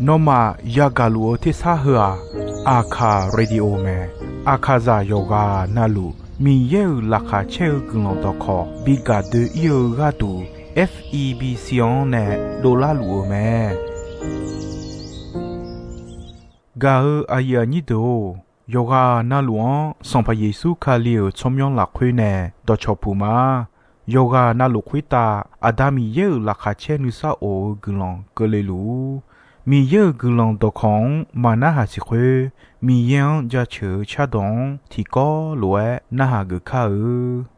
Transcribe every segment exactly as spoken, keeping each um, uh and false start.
Nawmaf yagaq luf-eu tersar heu-aq, Aqkaq Radio mae. Aqkaqzaq yawqghaq navluf Miqyaer-euq laqkhaq caer-eu guiqlanq dawqkawq bi gaq doe-ir-eu gharduq, F E B C-anr nae dovlar luf-eu mae. Gaq-eu aqyuif aqnyir deuq-or, yawqghaq navluf-anr Sanqpaq Yeqsur Kali-euq tsawrmyanr lafkhoer nae dawqcawq puq ma. Yawqghaq navluf khoertav Aqda Miqyaer-euq laqkhaq caer nuisar of-eu guiqlanq keuvle luf-ur. Miqyaer-euq guiqlanq dawqkawq-anr maq narhaq siq khoer, Miqyaer-anr jaceuq-eu cardawq-anr tiqkawv lof-aer narhaq geuf kar-eu.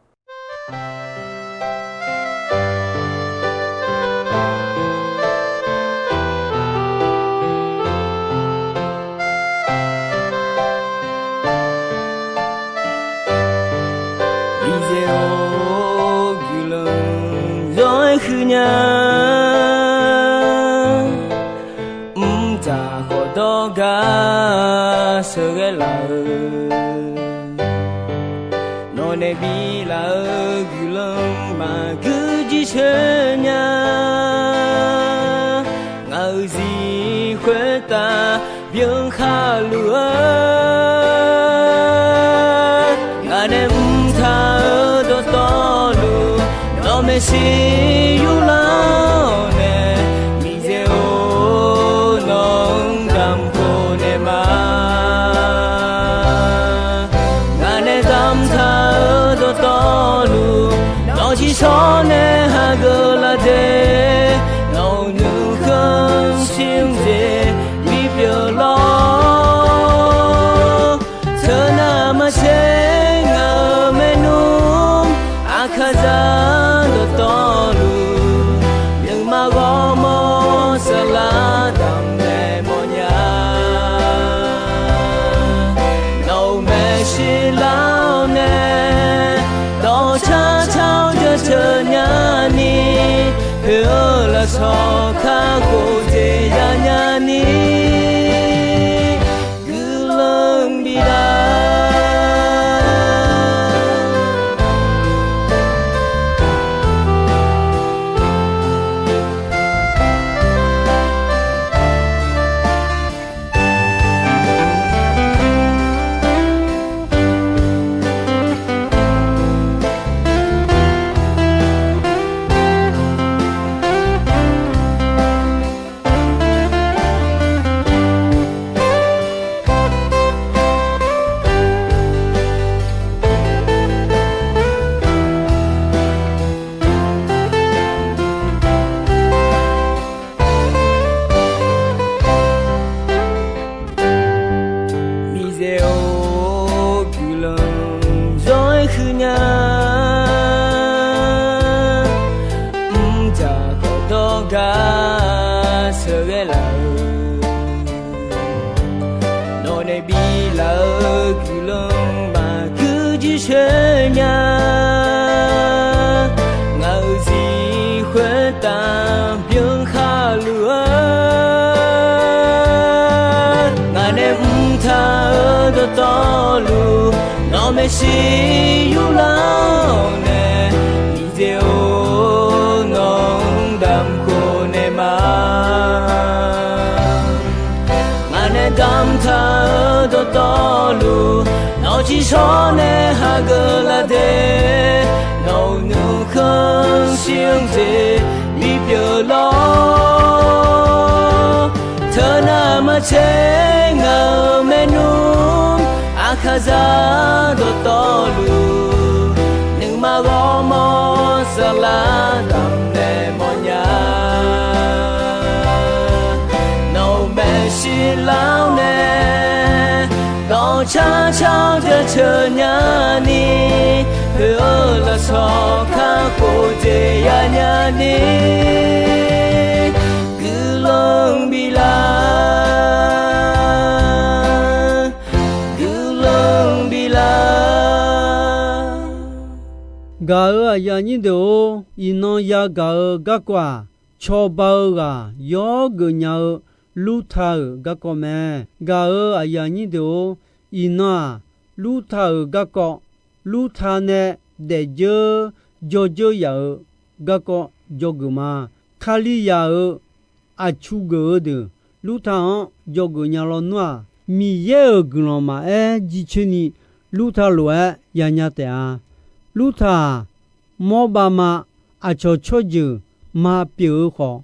Miqyaer-or, guiqlanq zawr-aer huiq nya. Mqtav khawf dawrgar sheuqghae laf-eu, nawq nae bilaf-eu guiqlanq maqgui jircoer nya. Ngaq-euq zir khoertav byan khar luf-eu, ngaq nae mqtav-eu dawqtawvluf, nawq maeqshi yurlar-awr nae, Miqyaer-or, nawq-anr damq khof naeq ma. Ngaq nae damqtaq-eu dawqtawvluf, nawq-eu ciqshawr nae hageuf laf de, nawq-euq nuikhanr shir-anr jeq bipyeuf lawr. Teunav maqtser ngaq-euq maernmr, Aqkaqzaq dawqtawvluf, nuima ghawrmawr saflar damq naeq mawrnya. Nawq-euq maeqshi lar-awr nae, dawqcar car-awr jaceuq nyani, poeq-eu lafsawq kakhof jeq yanya ni, guiqlanq bif lar. Miqyaer-or, guiqlanq zawr-aer huiq nya. Mrdzaq khawf dawrgar sheuqghae laf-eu, nawq nae biflaf-eu guiqlanq maqgui jircoer nya. Ngaq-euq zir khoertav byan khar luf-eu, ngaq nae mrtaq-eu dawqtawvluf, nawq maeqshi yurlar-awr nae, Miqyaer-or, nawq-anr damq khof naeq ma. Ngaq nae damqtaq-eu dawqtawvluf, nawq-eu ciqshawr nae hageuf laf de, nawq-euq nuikhanr shir-anr jeq bipyeuf lawr. Teunav maqtser ngaq-euq maernmr, Aqkaqzaq dawqtawvluf, nuima ghawrmawr saflar damq naeq mawrnya. Nawq-euq maeqshi lar-awr nae, dawqcar car-awr jaceuq nyani, poeq-eu lafsawq kakhof jeq yanya ni, guiqlanq biflar, guiqlanq biflar. Gaq-euq aqyuif aqnyir deuq-or, iqnan yagaq-eu garkawv-aq, cawba-eu ghaq yawr geuf nya-eu Lurta-euq garkawv mae. Gaq-euq aqyuif aqnyir deuq-or, iqnan-aq, Lurta-euq garkawv, Lurta nae daefdzeur dzawdzeur yaf-euq garkawv dzawgeuf ma. Kalizaq-euq aqcu geuf-eu deuq Lurta-anr dzawgeuf nya lawnmr-aq, Miqyaer-euq guiqlanq maqaer jircoer ni Lurta lof-aer yanya taef-a. Lurta-aq, Mawrbav ma aqcawq tsawrjeuq ma pyeuf-eu khawf,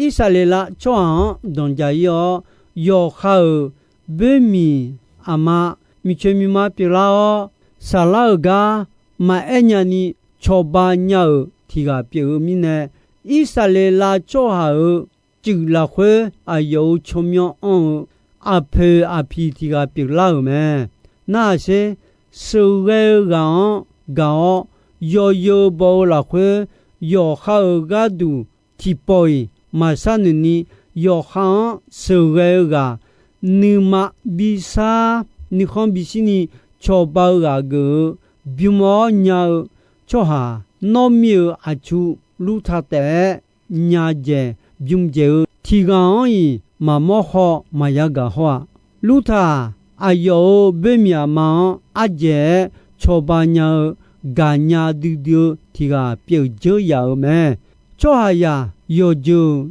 Irsaqleqlav tsawrhaq-anr danqjaq-ir-awr, yawqha-euq boermiq aqma, miqcoeq miqma pyeuflar-awr, saflar-euq gar maqaer nyani cawba nya-euq tiq ghaq pyeuf-eu mirnae, Irsaqleqlav tsawrhaq-euq cuif lafkhoer aqyawf-euq tsawrmyanr anr-eu aqpoeq aqpiq tiq ghaq pyeuflar-euq mae. Narhaq sher, sheuqghae-eu ghaq-anr gaq-awr, yawzeu baw-eu lafkhoer yawqha-euq gharduq tiqpawf-iq maqshar noeq ni, yawqha-anr sheuqghae-eu ghaq, nuima bisar nuikhanr bishir ni cawba-eu ghaq geuf-eu bym-awr nya-eu tsawrhaq, Nawrmi-euq aqcu Lurta taef-aer nya dzaeq bym dzaeq-eu tiq ghaq-anr-iq maqmawr haw maqya gaq hawr-aq, Lurta-aq, aqyawf-euq boermiq aqma-anr ardzaeq-aer cawba nya-eu gaqnya duidui-eu tiq ghaq pyeuf dzeur yaf-euq mae. Tsawrhaqzaq yawqjeuq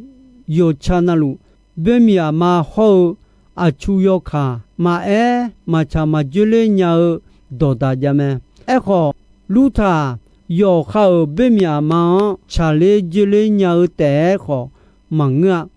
yawqca navluf, boermiq aqma hawr-eu aqcu yawkaq maqaer maqtsaq maqdzoerler nya-eu dawqdaq jav mae. Aerkhawf, Lurta-aq, yawqha-euq boermiq aqma-anr tsaqler dzoerler nya-eu taef-aer khawf maqngeur-a.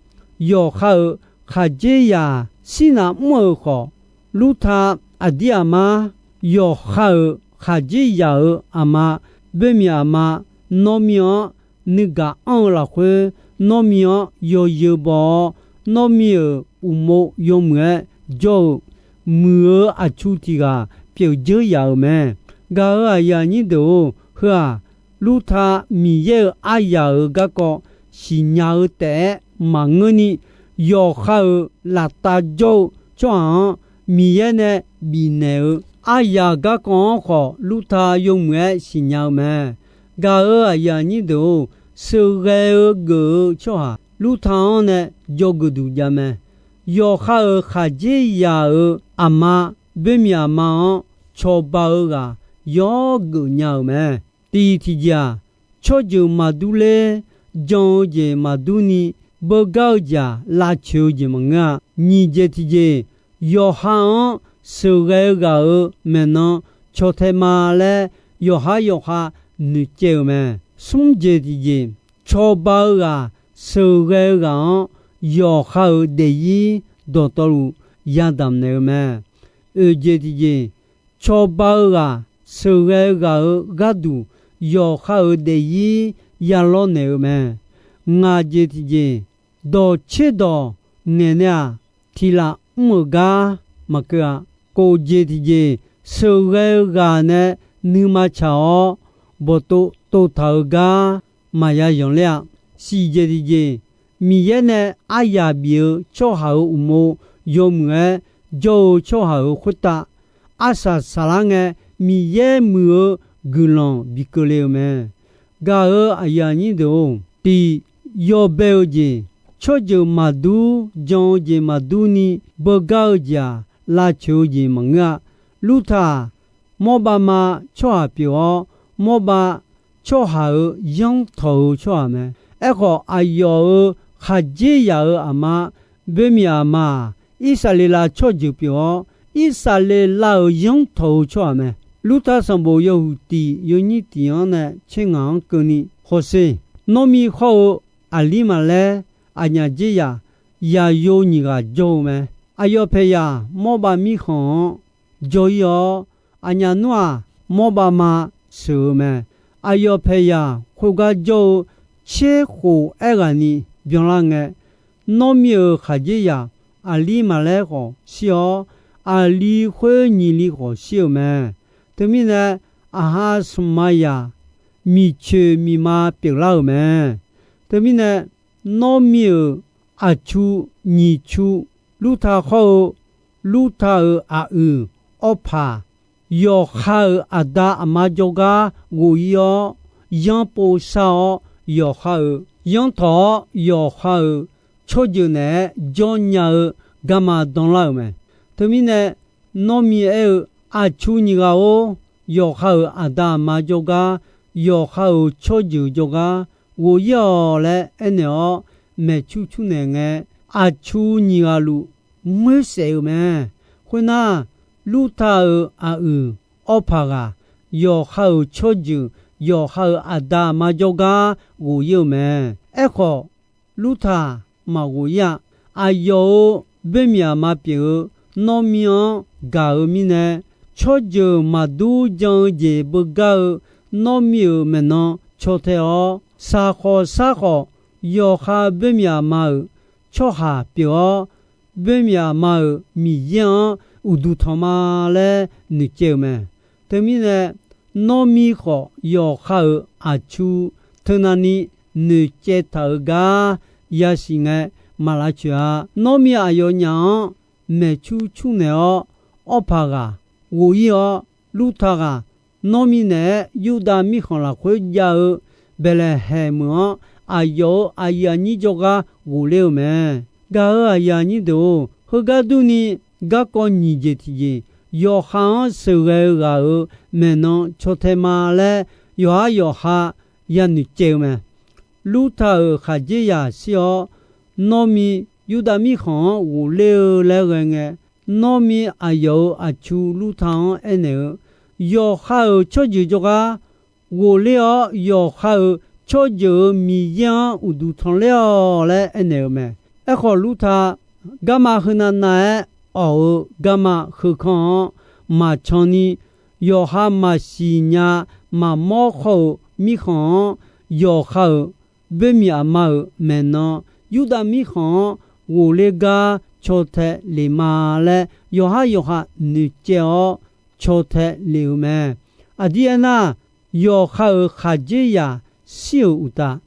Yawqha-euq khaqdzerzaq shirnav mr-euq khawf, Lurta aqdir aqmar, yawqha-euq khaqdzerzaq-euq aqma, boermiq aqma, Nawrmi-anr nuigaq anr-eu lafkhoer, Nawrmi-anr yawzeu baw-awr, Nawrmi-euq uqmov yawmuiq-aer jawr-eu muiq-eu aqcu tiq ghaq pyeuf dzeur yaf-euq mae. Gaq-euq aqyuif aqnyir deuq-or, heu-aq, Lurta Miqyaer-euq aryaq-euq garkawv siqnya-eu taef-aer maqngeurni, yawqha-euq laftav jawr-eu tsawrhaq-anr Miqyaer nae bifnaeq-eu aryaq garkawv-anr khawf, Lurta yawmuiq-aer siqnya-eu mae. Gaq-euq aqyuif aqnyir deuq-or, sheuqghae-eu geuf-eu tsawrhaq Lurta-anr nae dzawgeuf duq jav mae. Yawqha-euq khaqdzerzaq-euq aqma, boermiq aqma-anr cawba-eu ghaq yawr geuf nya-euq mae. Tiq tiqjeq-aq, tsawrjeuq maqdur ler, jan-eu jeq maqdur ni, beugar-eu jeq-aq, lavcoeq-eu jeq maqngeur-a. Nyiq jeq tiqjeq, yawqha-anr sheuqghae-eu ghaq-euq maeqnan caw tae ma laer, yawqhar yawqha noeqcaev-euq mae. Smr jeq tiqjeq, cawba-eu ghaq sheuqghae-eu ghaq-anr, yawqha-euq daefzir dawqtawvluf yadamq naeq-eu mae. Oeq jeq tiqjeq, cawba-eu ghaq sheuqghae-eu ghaq-euq gharduq, yawqha-euq daefzir yalawr naeq-eu mae. Ngaq jeq tiqjeq, dawq tserdawq ngaeq nae-aq, tiq laf mr-euq gar maqkeuv-a. Kof jeq tiqjeq, sheuqghae-eu ghaq nae nuima tsaq-awr, bawqtov tov taq-eu gar maqya yanqler-a. Siq jeq tiqjeq, Miqyaer nae aryaq bif-eu tsawrhaq-euq uqmov yawmuiq-aer jawr-eu tsawrhaq-euq khoertav, arsaq saqlar ngae, Miqyaer muiq-eu guiqlanq bi keuvle-eu mae. Gaq-euq aqyuif aqnyir deuq-or, tiq, yawbae-eu jeq, tsawrjeuq maqdur, jan-eu jeq maqdur ni, beugar-eu jeq-aq, lavcoeq-eu jeq maqngeur-a. Lurta-aq, Mawrbav ma tsawrhaq pyeuf-awr, Mawrbav tsawrhaq-euq yanrtawq-eu tsawrhaq mae. Aerkhawf, aqyawf-euq khaqdzerzaq-euq aqma, boermiq aqma-aq, Irsaqleqlav tsawrjeuq pyeuf-awr, Irsaqleqlav-euq yanrtawq-eu tsawrhaq mae. Lurta sanqbof yawhuiq tiq yawnyir tiq-anr nae tser ngaq-anr keuvni hawsher. Nawrmi hawr-eu aqlir maqlaer, aqnyaf dzerzaq, yaqyo nyiq ghaq jawr-eu mae. Aqyawf paeqyaq Mawrbav mirkhanq-anr jawr-ir-awr, aqnyaf nmr-aq, Mawrbav ma sheuq-eu mae. Aqyawf paeqyaq khoergar jawr-eu tser khof aerghaqni byanlar ngae, Nawrmi-euq khaqdzerzaq aqlir maqlaer khawf shir-awr, aqli khoer nyiq li khawf shir-euq mae. Teumirnae, aqha smq ma yaq miqcoeq miqma pyeuflar-euq mae. Teumirnae, Nawrmi-euq aqcu nyiq cu, Lurta hawr-eu, Lurta-euq aqyuif Awrpaq, yawqha-euq aqda aqma jawrgar ghof-ir-awr, yanrpov shar-awr, yawqha-euq yanrtawq-awr, yawqha-euq tsawrjeuq naeq-aer jawrnya-eu garma danlar-euq mae. Teumirnae, Nawrmi aer-eu, aqcu nyiq ghaq-or, yawqha-euq aqda aqma jawrgar, yawqha-euq tsawrjeuq jawrgar ghof-ir-awq laer aernaeq-awr, maeqcur cur naeq ngae, aqcu nyiq ghaq luf ngoer saef-eu mae. Khoernar, Lurta-euq aqyuif awr paq ghaq, yawqha-euq tsawrjeuq, yawqha-euq aqda aqma jawrgar ghof-ir-eu mae. Aerkhawf, Lurta maqghof-ir-a. Aqyawf-euq boermiq aqma pyeuf-eu Nawrmi-anr gaq-eu mirnae, tsawrjeuq maqdur jan-eu jeq beugar-eu Nawrmi-euq maeqnan caw tae-awr, saqkhawf sar khawf, yawqha boermiq aqma-euq tsawrhaq pyeuf-awr, boermiq aqma-euq Miqyaer-anr uqduq tanq ma laer noeqcaev-eu mae. Teumirnae, Nawrmi khawf yawqha-euq aqcu teunavni noeqcaev taq-euq gar yasiq ngae, maq lavcoeq-a. Nawrmi aqyawfnyaf-anr maeqcur cur naeq-awr, awr paq ghaq ghof-ir-awr, Lurta ghaq Nawrmi naeq-aer Yurdav mirkhanq lafkhoer jav-eu Baeqlaeqhaeq meuq-anr, aqyawf-euq aqyuif aqnyir jawrgar ghofler-eu mae. Gaq-euq aqyuif aqnyir deuq-or, heugar durni, garkawv nyiq jeq tiqjeq, yawqha-anr sheuqghae-eu ghaq-euq maeqnan caw tae ma laer, yawqhar yawqha yanoeq caev-eu mae. Lurta-euq khaqdzerzaq shir-awr, Nawrmi Yurdav mirkhanq-anr ghofler-eu laer ghae ngae, Nawrmi aqyawf-euq aqcu Lurta-anr aernaeq-eu, Yawqha-euq tsawrjeuq jawrgar ghofler-awr, yawqha-euq tsawrjeuq-euq Miqyaer-anr uqduq tanqler-awq laer aernaeq-eu mae. Aerkhawf, Lurta garma heunav nav-aer awq-eu garma heukanr-anr maqcan ni, yawqha maqsiq nya maqmawr khawr-euq mirkhanq-anr, yawqha-euq boermiq aqma-euq maeqnan Yurdav mirkhanq-anr ghofler gar caw tae lef ma laer, yawqhar yawqha noeqcaev-awr caw tae lef-eu mae. Aqdir aernar, yawqha-euq khaqdzerzaq shir-euq uqtaf,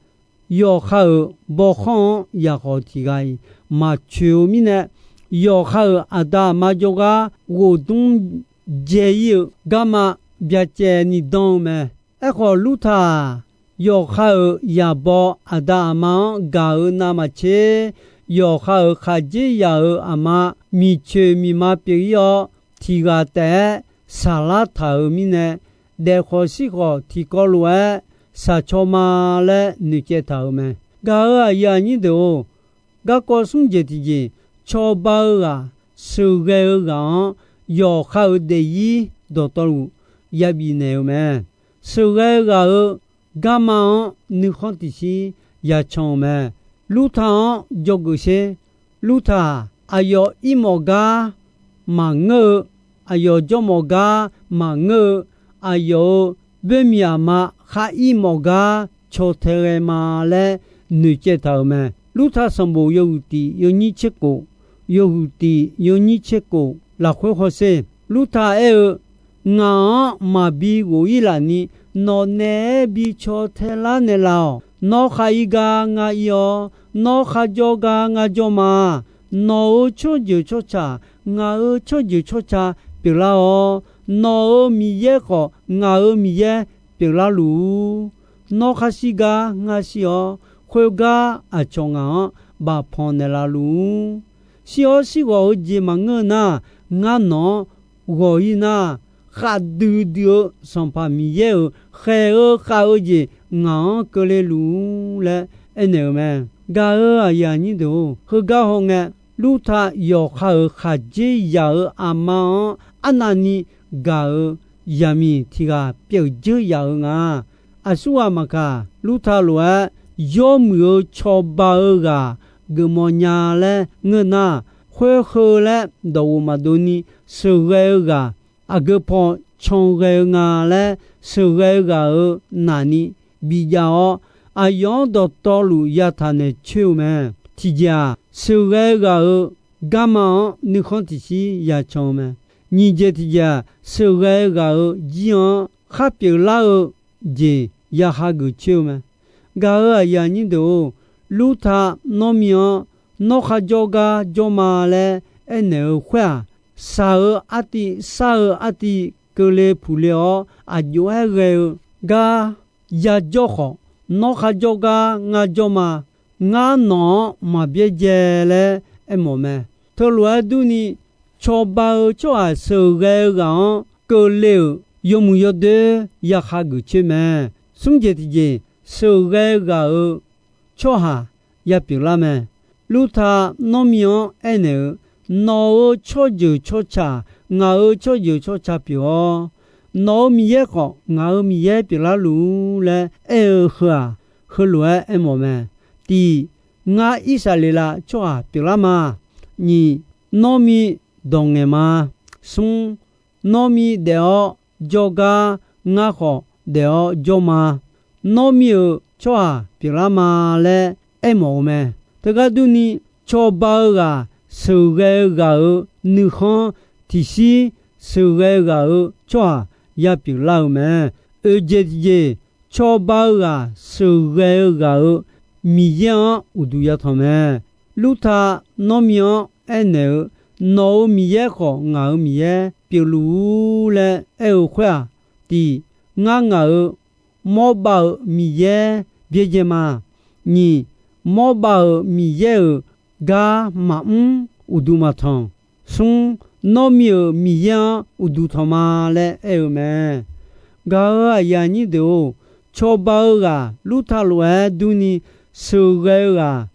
yawqha-euq bawkhanr-anr yaqkhawf tiq ghaq-iq maqcoeq-eu mirnae, yawqha-euq aqda aqma jawrgar ghof dmr dzae-ir-eu garma byacaevni dan-eu mae. Aerkhawf, Lurta-aq, yawqha-euq yaqbaw aqda aqma-anr gaq-eu navmaqtser, yawqha-euq khaqdzerzaq-euq aqma miqcoeq miqma pyeuf-ir-awr, tiq ghaq taef-aer saqlar taq-euq mirnae, daef khawf shir khawf tiqkawv lof-aer shaq caw ma laer noeqcaev taq-euq mae. Gaq-euq aqyuif aqnyir deuq-or, garkawv smr jeq tiqjeq, cawba-eu ghaq, sheuqghae-eu ghaq-anr yawqha-euq daefzir dawqtawvluf yabif naeq-eu mae. Sheuqghae ghaq-euq garma-anr nuikhanr tiqshir yacan-eu mae. Lurta-anr dzawgeuf sher. Lurta-aq, aqyawf irmawf gar maqngeur-eu, aqyawf jawrmawf gar maqngeur-eu, aqyawf-euq boermiq aqma khar irmawf gar caw tae ghae ma laer noeqcaev taq-euq mae. Lurta sanqbof yawhuiq tiq yawnyir tser kof, yawhuiq tiq yawnyir tser kof lafkhoer hawsher. Lurta aer-eu, Ngaq-anr maqbi ghof-ir laf ni, nawq naeq-aer bi caw tae lar naeqlaf-awq. Nawr khar ir gar ngar ir-awr, nawr khar jawr gar ngar jawr ma. Nawq-euq tsawrjeuq tsawrca, ngaq-euq tsawrjeuq tsawrca pyeuflar-awr, nawq-euq Miqyaer khawf, ngaq-euq Miqyaer pyeuflar luf-ur. Nawr khar shir gar ngar shir-awr, khoergar aqcawq ngaq-anr bafpanq naeqlaf luf-ur. Shir-awr shirghawq-eu jeq maqngeur nar, ngar nawq-anr ghawq-ir nar, khavdui dui-eu Sanqpaq Miqyaer-euq khaeq-eu khav-eu jeq ngaq-anr keuvle luf-ur laer aernaeq-eu mae. Gaq-euq aqyuif aqnyir deuq-or, heugar hawngae, Lurta yawqha-euq khaqdzerzaq-euq aqma-anr arnavni gaq-euq zaqmiq tiq ghaq pyeuf dzeur yaf-eu nga. Aqsurghaq maqkaq, Lurta lof-aer yawmuiq-eu cawba-eu ghaq geufmawf nya laer ngeur nar, khoer heu laer dawqghof maqdov ni, sheuqghae-eu ghaq aqgeu paw can ghae-eu nga laer, sheuqghae-eu ghaq-euq nafni bijav-awr, aqyawf-anr dawqtawvluf yataq naeq coer-eu mae. Tiqjeq-aq, sheuqghae-eu ghaq-euq garma-anr nuikhanr tiqshir yacan-eu mae. Nyiq jeq tiqjeq-aq, sheuqghae-eu ghaq-euq jir-anr khar pyeuflar-eu jeq ya hageuf coer-eu mae. Gaq-euq aqyuif aqnyir deuq-or, Lurta Nawrmi-anr nawr khar jawr gar jawr ma laer aernaeq-eu khoer-aq, shaq-eu artiv, shar-eu artiv keuvle puqle-awr aqjox-aer ghae-eu gar yajawr khawf, nawr khar jawr gar ngar jawr ma. Ngar nawq-anr maqbyaerdzae laer aermawf mae. Teulof-aer durni, cawba-eu tsawrhaq sheuqghae-eu ghaq-anr keuvle-euq yawmuiq yawdoer ya hageuf coer mae. Smr jeq tiqjeq, sheuqghae ghaq-euq tsawrhaq ya pyeuflar mae. Lurta Nawrmi-anr aernaeq-eu, Nawq-euq tsawrjeuq tsawrca ngaq-euq tsawrjeuq tsawrca pyeuf-awr, nawq-euq Miqyaer khawf ngaq-euq Miqyaer pyeuflar luf-ur laer aer-eu heu-aq, heulof-aer aermawf mae. Tiq, ngar Irsaqleqlav tsawrhaq pyeuflar ma. Nyiq, Nawrmi dawq ngaeq ma. Smr, Nawrmi daef-awr jawrgar ngar khawf daef-awr jawr ma. Nawrmi-euq tsawrhaq pyeuflar ma laer aermawf-eu mae. Teugar durni, cawba-eu ghaq sheuqghae-eu ghaq-euq nuikhanr tiqshir sheuqghae-eu ghaq-euq tsawrhaq ya pyeuflar-eu mae. Oeq jeq tiqjeq, cawba-eu ghaq sheuqghae-eu ghaq-euq Miqyaer-anr uqduq yatanq mae. Lurta Nawrmi-anr aernaeq-eu, Nawq-euq Miqyaer khawf ngaq-euq Miqyaer pyeufluf-ur laer aer-eu khoer-aq, tiq, ngar ngaq-euq Mawrbav-euq Miqyaer byaerdzae ma. Nyiq, Mawrbav-euq Miqyaer-euq gar maqmr uqduq maqtanq. Smr, Nawrmi-euq Miqyaer-anr uqduq tanq ma laer aer-eu mae. Gaq-euq aqyuif aqnyir deuq-or, cawba-eu ghaq Lurta lof-aer durni sheuqghae-eu ghaq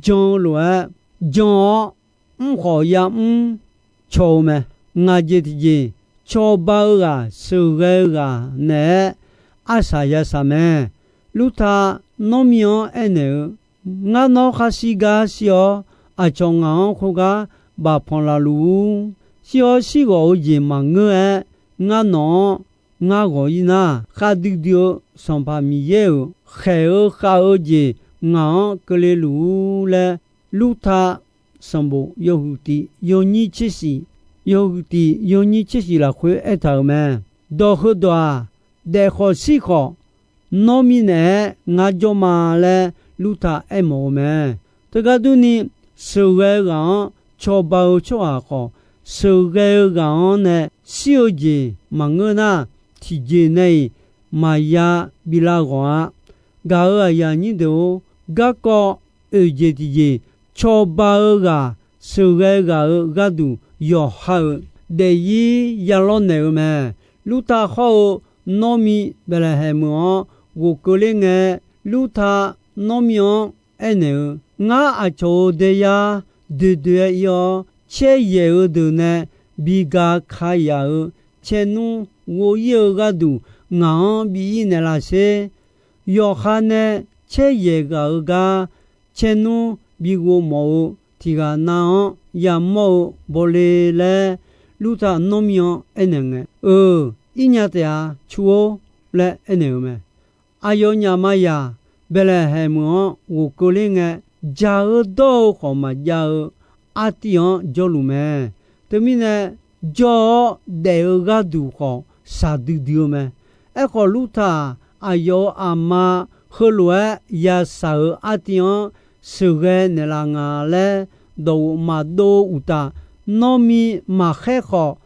jan-eu lof-aer jan-awr, mrkhawf yamr cawq-eu mae. Ngaq jeq tiqjeq, cawba-eu ghaq sheuqghae-eu ghaq naeq-aer arsaq yasaq mae. Lurta Nawrmi-anr aernaeq-eu, Ngar nawr khar shir gar shir-awr, aqcawq ngaq-anr khoergar bafpanq laf luf-ur. Shir-awr shirghawq-eu jeq maqngeur-aer, ngar nawq-anr ngar ghawq-ir nar, khavdui dui-eu Sanqpaq Miqyaer-euq khaeq-eu khav-eu jeq ngaq-anr keuvle luf-ur laer, Lurta sanqbof yawhuiq tiq yawnyir tser shif, yawhuiq tiq yawnyir tser shif lafkhoer aertaq-euq mae. Dawq heudawq-aq, daef khawf shir khawf, Nawrmi naeq-aer ngar jawr ma laer Lurta aermawf-eu mae. Teugar durni, sheuqghae-eu ghaq-anr cawba-eu tsawrhaq khawf, sheuqghae-eu ghaq-anr nae shir-eu jeq maqngeur nar, tiqjeq nae-iq maqya bi lav ghawq-a. Gaq-euq aqyuif aqnyir deuq-or, garkawv oeq jeq tiqjeq, cawba-eu ghaq sheuqghae ghaq-euq gharduq yawqha-euq daefzir ya lawrnaeq-eu mae. Lurta hawr-eu Nawrmi Baeqlaeqhaeq meuq-anr ghofkeuv ler ngae, Lurta Nawrmi-anr aernaeq-eu, Ngar aqcawq-euq daeyar doedoe-aer ir-awr, caeryaeq-eu deuq nae bi ga ka yaf-euq caernmr ghov-ir-eu gharduq ngaq-anr bi ir naeqlaf sher. Yawqha nae caeryaeq ghaq-eu gar caernmr bi ghov mawf-eu tiq ghaq nav-anr yamawr-eu bawle laer, Lurta Nawrmi-anr aernaeq ngae, Eu, ir nya taef-a, cu-or laer aernaeq-eu mae. Aqyawfnyaf maqyaq Baeqlaeqhaeq meuq-anr ghofkeuv ler ngae, jaq-eu dawr-eu khawf maqjav-eu artiv-anr jawrluf mae. Teumirnae, jawr-awr daef-eu gharduq khawf shaqdui dui-eu mae. Aerkhawf, Lurta-aq, aqyawf-euq aqma heulof-aer yashaq-euq artiv-anr sheuqghae naeqlaf nga laer dawqghof maqdov uqtaf, Nawrmi maqkhaer khawf,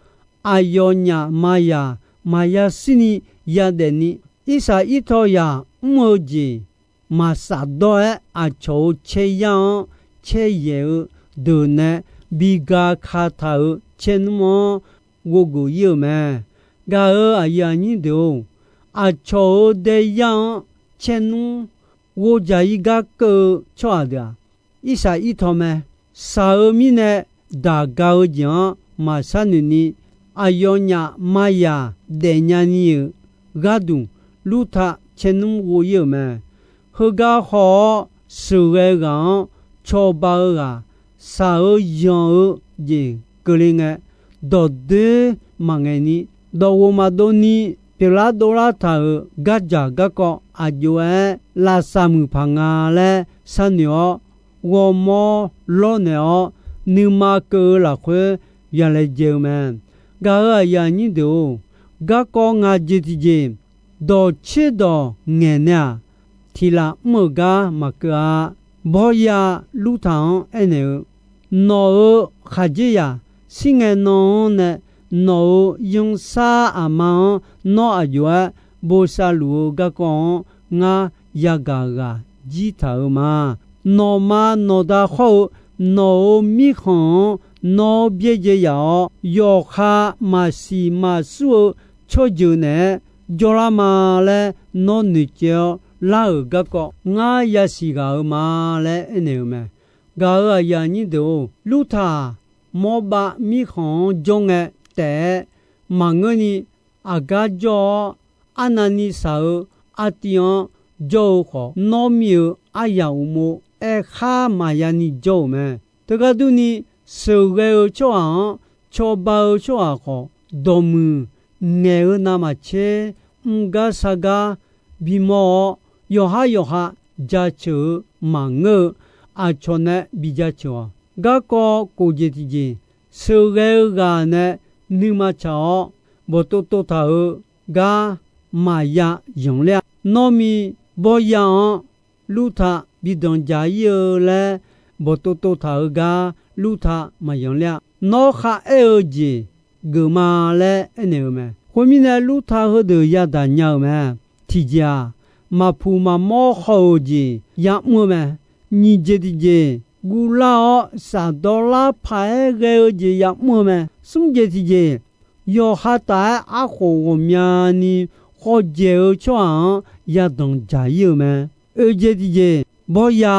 aqyawfnyaf maqyaq maqya shirni yadaef ni, Irsaq Irtaw yaq mr-eu jeq maqsaf dawr-aer, aqcawq-euq caeryar-anr caeryaeq-eu deuq nae bi ga ka taq-euq caernmr-anr ghov geuf ir-euq mae. Gaq-euq aqyuif aqnyir deuq-or, aqcawq-euq daeyar-anr caernmr ghov dzaq-ir gar keuv-eu tsawrhaq deuq-aq, Irsaq Irtaw mae. Shaq-eu mirnae daq ga-eu jeq-anr maqsharnoeq ni, aqyawfnyaf maqyaq daefnya ni-euq gharduq, Lurta caernmr ghov ir-euq mae. Heugar haw-awr sheuqghae ghaq-anr cawba-eu ghaq, shaq-eu yanq-eu jeq keuvle ngae, dawqdoer maqngaeq ni, dawqghof maqdov ni, pyeuflar dovlar taq-euq gardzaq garkawv aq jov-aer lavsav muiq paq nga laer sharnoeq-awr, ghawrmawr lawrnaeq-awr, nuima keuv-eu lafkhoer yalaejae-eu mae. Gaq-euq aqyuif aqnyir deuq-or, garkawv ngaq jeq tiqjeq, dawq tserdawq ngaeq nae-aq, tiq laf mr-euq gar maqkeuv-a. Bawrya Lurtaq-anr aernaeq-eu, Nawq-euq khaqdzerzaq shir ngae nan-anr nae, nawq-euq yanrsar aqma-anr nawr aq jov-aer bosav luf-eu garkawv-anr ngar yagaq ghaq jir taq-euq ma. Nawqma nawqda hawr-eu nawq-euq mirkhanq-anr nawr byaerdzae yaf-awr, yawqha maqsiq maqsur-eu tsawrjeuq naeq-aer jawrlar ma laer nawr noeqtsaev-awr lar-euq garkawv ngar yasiq ghaq-euq ma laer aernaeq-euq mae. Gaq-euq aqyuif aqnyir deuq-or, Lurtaq-aq, Mawrbav mirkhanq-anr jawr ngae taef-aer maqngeurni aqgar jawr-awr, arnavni shaq-eu artiv-anr jawr-eu khawf, Nawrmi-euq aryaq uqmov aerkhar maqya ni jawr-euq mae. Teugar durni, sheuqghae-eu tsawrhaq-anr cawba-eu tsawrhaq khawf, dawqmuiq ngaeq-eu navmaqtser mr gar shar gar bimawr-awr, yawqhar yawqha jaceuq-eu maqngeur-eu aqcawq nae bijaceuq-awq. Garkawv kof jeq tiqjeq, sheuqghae-eu ghaq nae nuima tsaq-awr, bawqtov tov taq-euq gar maqya yanqler-a. Nawrmi Bawrya-anr Lurtaq bi danqdzaq ir-eu laer bawqtov tov taq-euq gar Lurtaq maqyanq ler-a. Nawr kharaer-eu jeq geufma laer aernaeq-euq mae. Khoermirnae, Lurtaq heudeuq yadaq nya-euq mae. Tiqjeq-aq, maqpuq maqmawr haw-euq jeq yamr-eu mae. Nyiq jeq tiqjeq, guvlar-awr shafdawr lar paq-aer ghae-eu jeq yamr-eu mae. Smr jeq tiqjeq, yawqha taf-aer arkhof ghawqmyani khawf dzaeq-eu tsawrhaq-anr yadanq dzaq ir-euq mae. Oeq jeq tiqjeq, Bawrya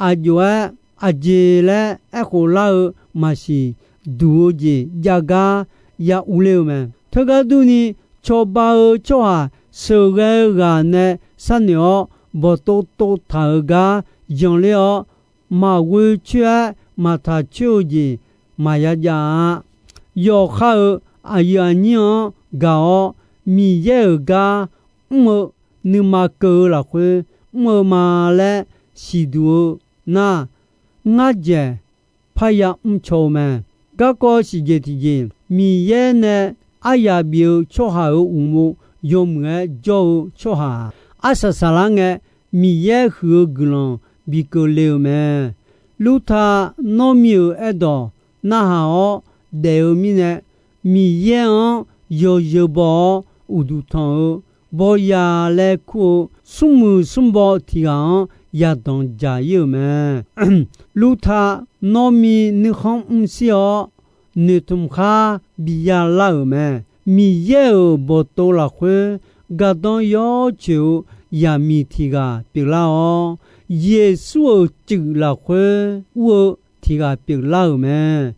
aqjox-aer aqjeq laer aerkhof lar-eu maqsiq duq-eu jeq jav gar ya urler-eu mae. Teugar durni, cawba-eu tsawrhaq sheuqghae-eu ghaq nae sharnoeq-awr, bawqtov tov taq-euq gar yanqler-awr, maqghoe coer-aer maqtaq coer-eu jeq maqya jav-a. Yawqha-euq aqyuif aqnyir-anr gaq-awr, Miqyaer-euq gar mr-eu nuima keuv-eu lafkhoer mr-eu ma laer siqduq-eu nar, ngar dzaeq parya mrcaw-eu mae. Garkawv siqjeq tiqjeq, Miqyaer nae aryaq bif-eu tsawrhaq-euq uqmov yawmuiq-aer jawr-eu tsawrhaq-aq, arsaq saqlar ngae, Miqyaer huiq-eu guiqlanq bi keuvle-eu mae. Lurtaq Nawrmi-euq aerdawq narhaq-awr daef-eu mirnae, Miqyaer-anr yawzeu baw-awr uqduq tanq-eu Bawrya laer kur-eu smrmuiq smrbaw tiq ghaq-anr yadanq dzaq ir-euq mae. Lurtaq Nawrmi nuikhanr mrshir-awr, noeqtmq khar bi yalar-euq mae. Miqyaer-euq bawqtov lafkhoer gardanr yawcoeq-eu yaqmiq tiq ghaq pyeuflar-awr, Yeqsur-euq cuif lafkhoer ur-eu tiq ghaq pyeuflar-euq mae.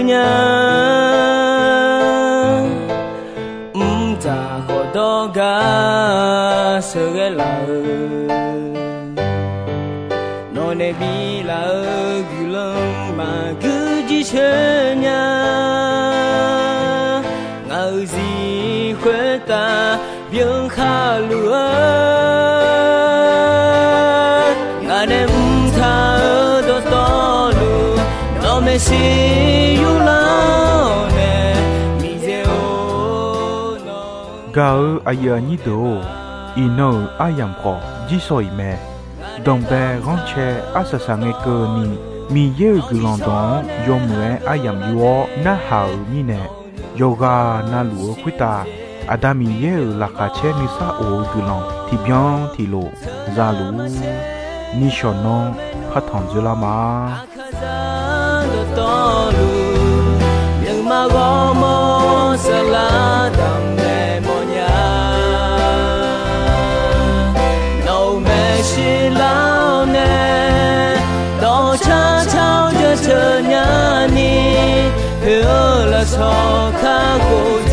nya. Mqdzaq khawf dawrgar sheuqghae laf-eu, nawq nae biflaf-eu guiqlanq maqguir jirsheu nya. Ngaq-euq zif khoertav byan khaluf-eu, ngaq nae mqtaq-eu dawqtawvluf, nawq maeqshi yurlar-awr nae, Miqyaer-or, nawq-eu Gaq-eu aqyuif aqnyir deuq-or, iqnan-euq aryamq khawf jirsawq iq mae. Danqbae ghanrcae arsaq saq ngae keuvni, Miqyaer-euq guiqlanq dawq-anr yawmuiq-aer aryamq yur-awr narhaq-euq mirnae, yawqghaq navluf-eu khoertav Aqda Miqyaer-euq laqkhaq caer nuisar of-eu guiqlanq tiqbyan tiqlof zaluf-ur. Nishawq nanr partanq dzoerlar ma. Aqkaqzaq dawqtawvluf, nuima ghawrmawr saflar damqnaeq mawrnya. Nawq-euq maeqshi lar-awr nae, dawqcar car-awr jaceuq nyani, poeq-eu lafsawq kakhof